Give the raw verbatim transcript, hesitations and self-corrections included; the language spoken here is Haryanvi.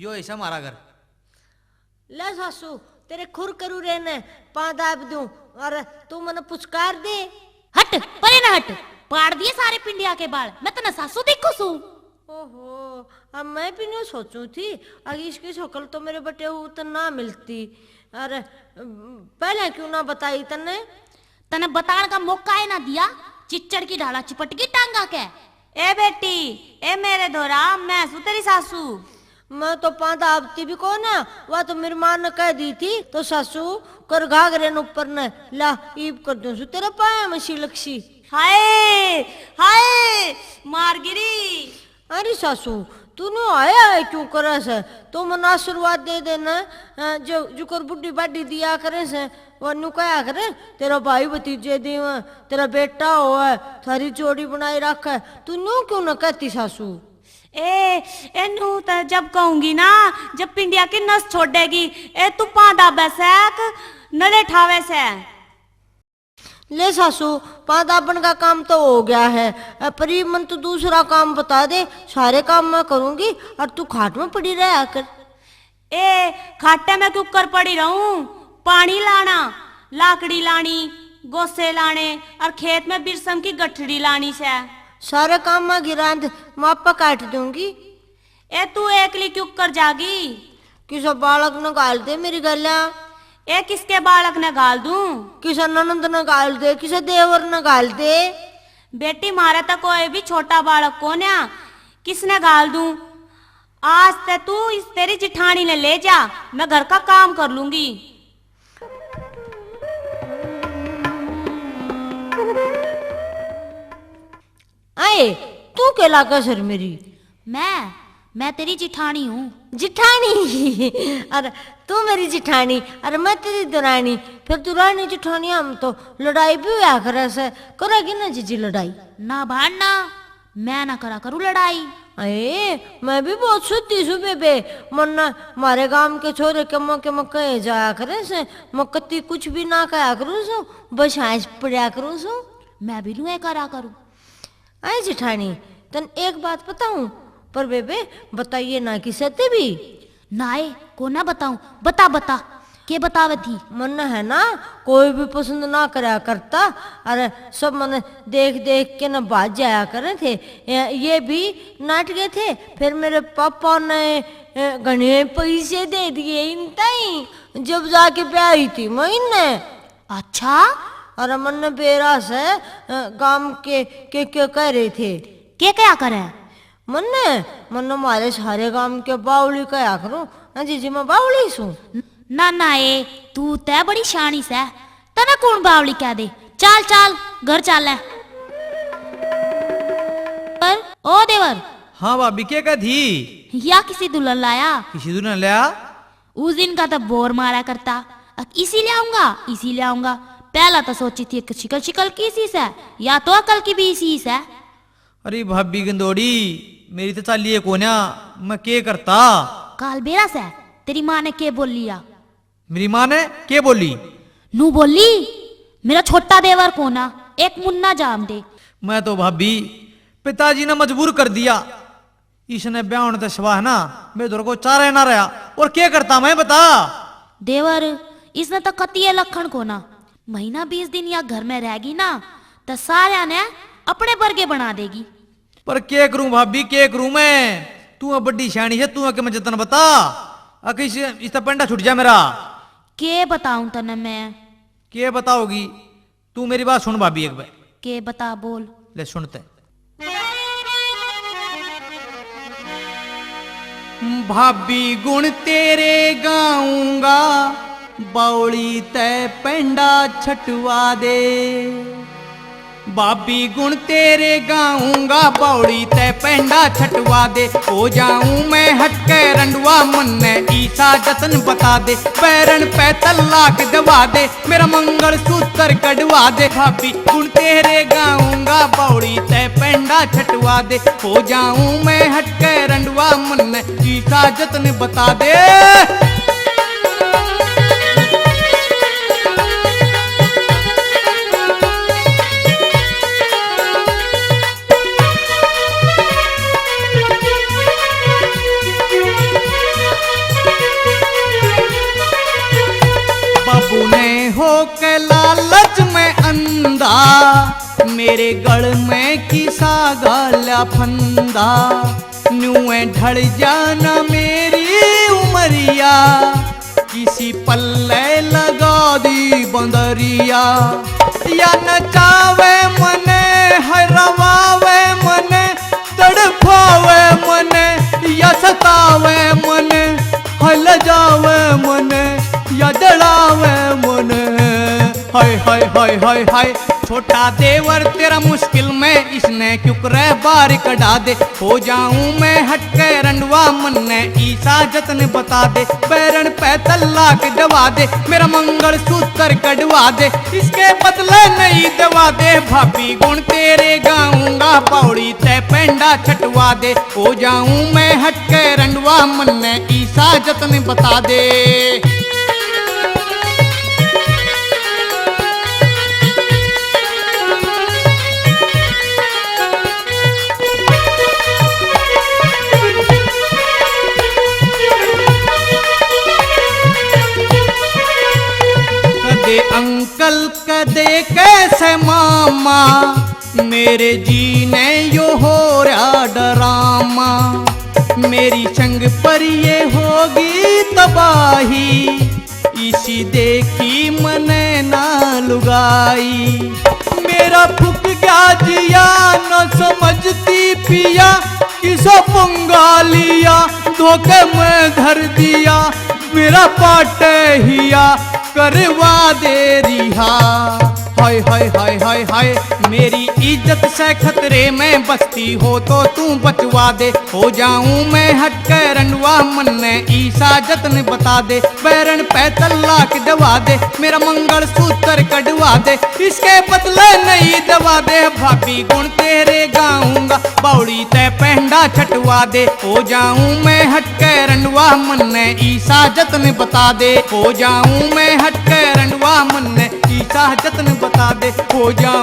यो ऐसा हमारा घर। ले सासू, तेरे खुर करू रे ने पां दाब दूं और तू मने पुचकार दे। हट, परे ना हट, पाड़ दिए सारे पिंडिया के बाल, मैं तने सासू दिखू सू। ओहो, अब मैं भी न्यू सोचूं थी, अगर इसकी शक्ल तो मेरे बटे हूँ तो ना मिलती। अरे, पहले क्यों ना बताई तन्ने? तन्ने बताण का मौका ही ना दिया, चिच्चड़ की ढाला चिपट गई टांगा के। ए बेटी, ए मेरे धोरा, मैं सू तेरी सासू। मैं तो पांदा आबती भी को ना, वा तो मेरी माँ ने कह दी थी, तो सासू कर घाघरे न ऊपर न ला, ईब कर दूं सू तेरे पाया में सिलक सी। हाय, हाय, मार गिरी। अरे सासू, तू न्यू हाय हाय क्यों करे से? तू मने आशीर्वाद दे देना, अ, जो जुकर बुढ़ी बाढ़ी दिया करे से, वो न्यू कहा करे, तेरा भाई भतीजे देवे, तेरा बेटा होवे, थारी जोड़ी बनाए रखे, तू न्यू क्यों ना कहती सासू? ए, ए न्यू तो जब कहूंगी ना, जब पिंडिया की नस छोड़ेगी, ए तू पांदा बैसक नले ठावे से। ले सासू, पां दाबण का काम तो हो गया है, अ, पर ये मन तू दूसरा काम बता दे, सारे काम मैं करूंगी और तू खाट में पड़ी रहा कर। ए, खाटे में क्यों कर पड़ी रहूं? पानी लाना, लाकड़ी लानी, गोसे लाने और खेत में बिरसम की गठड़ी लानी से। सारे काम मैं गिरांद मापा काट दूंगी। ए, तू एकली क्यों कर जागी? किसे बालक ने घाल दे मेरी गल्या। ए, किसके बालक ने घाल दूं? किसे ननद ने घाल दे, किसे देवर ने घाल दे। बेटी, मारे तो कोई भी छोटा बालक कोन्या, किसने घाल दूं? आज ते तू इस तेरी जिठानी ने ले जा, मैं घर का काम कर लूंगी। आए, तू के लागे सर मेरी? मैं, मैं तेरी जिठानी हूँ। जिठानी? अरे तू मेरी जिठानी, अरे मैं तेरी दुरानी। फिर दुरानी जिठानी हम तो लड़ाई भी होया करे से, करेगी ना जीजी लड़ाई? ना भाण ना, मैं ना करा करूँ लड़ाई। अरे मैं भी बहुत सुधी सू बेबे, मन्ना मारे गांव के छोरे के मौके में कहे जाया करे से, मैं कती कुछ भी ना कहा करूँ सू, बस हाँस पड़ा करूँ सू। मैं भी लुए करा करूँ। ऐ जिठानी, तन एक बात बताऊं, पर बेबे बताइए ना किसे ते भी। नाए, को ना बताऊं, बता बता, के बतावे थी? मन है ना, कोई भी पसंद ना करया करता, अरे सब मन देख देख के ना भाज जाया करे थे। ये, ये भी नाटके थे। फिर मेरे पापा ने, ए, घणे पैसे दे दिए इन ताई, जब जाके ब्याही थी मैं इन्हें। अच्छा? अरे मन्ने बेरा से, अ, गाम के, के, के कह रहे थे। के क्या करे? मन्ने, मन्ने मारे सारे गाम के बावली कहा करूं। हाँ जीजी, मैं बावली सूं। न-, ना, ना, ए, तू तै बड़ी शानी सै। तने कौन बावली कह दे? चाल, चाल, घर चाल है। पर, ओ देवर। हाँ भाभी, के कह थी? या किसी दुल्हन लाया? किसी दुल्हन लाया? उस दिन का तो बोर मारा करता, अक इसी ले आऊंगा, इसी ले आऊंगा। पहला तो सोची थी एक शिकल शिकल की सी सै, या तो अकल की भी इसी सै। अरे भाभी गंदोड़ी, मेरी तो चाली है कोन्या, मैं के करता? काल बेरा सै, तेरी माँ ने के बोली या? मेरी माँ ने के बोली? नू बोली, मेरा छोटा देवर कोना, एक मुन्ना जाम दे। मैं तो भाभी पिताजी ने मजबूर कर दिया। इसने ब्याहण ते सिवा है ना, मेरे धोर को चारा ही ना रहा। और के करता मैं, बता? देवर, इसने तो कतिये लखण कोना। महीना बीस दिन या घर में रहेगी ना, तो सारया ने अपने बरगे बना देगी। पर के करूं भाभी, के करूं मैं? तू है बड़ी सियाणी है, तू है के मैं जतन बता। अक इस, इस तो पेंडा छूट जा मेरा। के बताऊं तने मैं? के बताओगी? तू मेरी बात सुन भाभी एक बार। के बता, बोल। ले सुनते। भाभी गुण तेरे गाऊंगा, बावली तै पेंडा छटवा दे। भाभी गुण तेरे गाऊंगा, बावली तै पेंडा छटवा दे। हो जाऊं मैं हटके रंडवा, मन्ने ईसा जतन बता दे। बैरन पे तलाक दवा दे, मेरा मंगल सूत्र कढ़वा दे। भाभी गुण तेरे गाऊंगा, बावली तै पेंडा छटवा दे। हो जाऊं मैं हटके रंडवा, मन्ने ईसा जतन बता दे। आ, मेरे गल में किसा गाल्या फंदा, न्यूए ढल जाना मेरी उमरिया। किसी पल्ले लगा दी बंदरिया। या नचावे मने, है रवावे मने, तड़फावे मने, या सतावे मने, है लजावे मने, या जलावे मने। हाय, हाय, हाय, हाय, हाय। छोटा देवर तेरा मुश्किल में, इसने क्यों करे बाहर कढ़ा दे। हो जाऊं मैं हटके रंडवा, मन्ने ईसा जतन बता दे। बैरन पे तलाक दवा दे, मेरा मंगल सूत्र कढ़वा दे। इसके बदले नहीं दवा दे, भाभी गुण तेरे गाऊंगा, पौड़ी ते पेंडा छटवा दे। हो जाऊं मैं हटके रंडवा, मन्ने ईसा जतन बता दे। कदे अंकल, कदे कैसे मामा, मेरे जी ने यो हो रहा डरामा। मेरी संग पर ये होगी तबाही, इसी देखी मने ना लुगाई। मेरा फुक गया जिया, न समझती पिया, किसा पंगा लिया, धोखे में धर दिया। मेरा पाटे हिया करवा दे रिहा। हाय, हाय, हाय, हाय, हाय, मेरी इज्जत से खतरे में, बचती हो तो तू बचवा दे। हो जाऊं मैं हटके रंडवा, मन्ने ईसा जतन बता दे। बैरन पे तलाक दवा दे, मेरा मंगल सूत्र कढ़वा दे। इसके बदले नहीं दवा दे, भाभी गुण तेरे गाऊंगा, बावड़ी ते पेंडा छटवा दे। हो जाऊं मैं हटके रंडवा, मन्ने ईसा जतन बता दे। हो जाऊं मैं हटके रंडवा, मन्ने ईसा जतन बता दे। हो जाऊं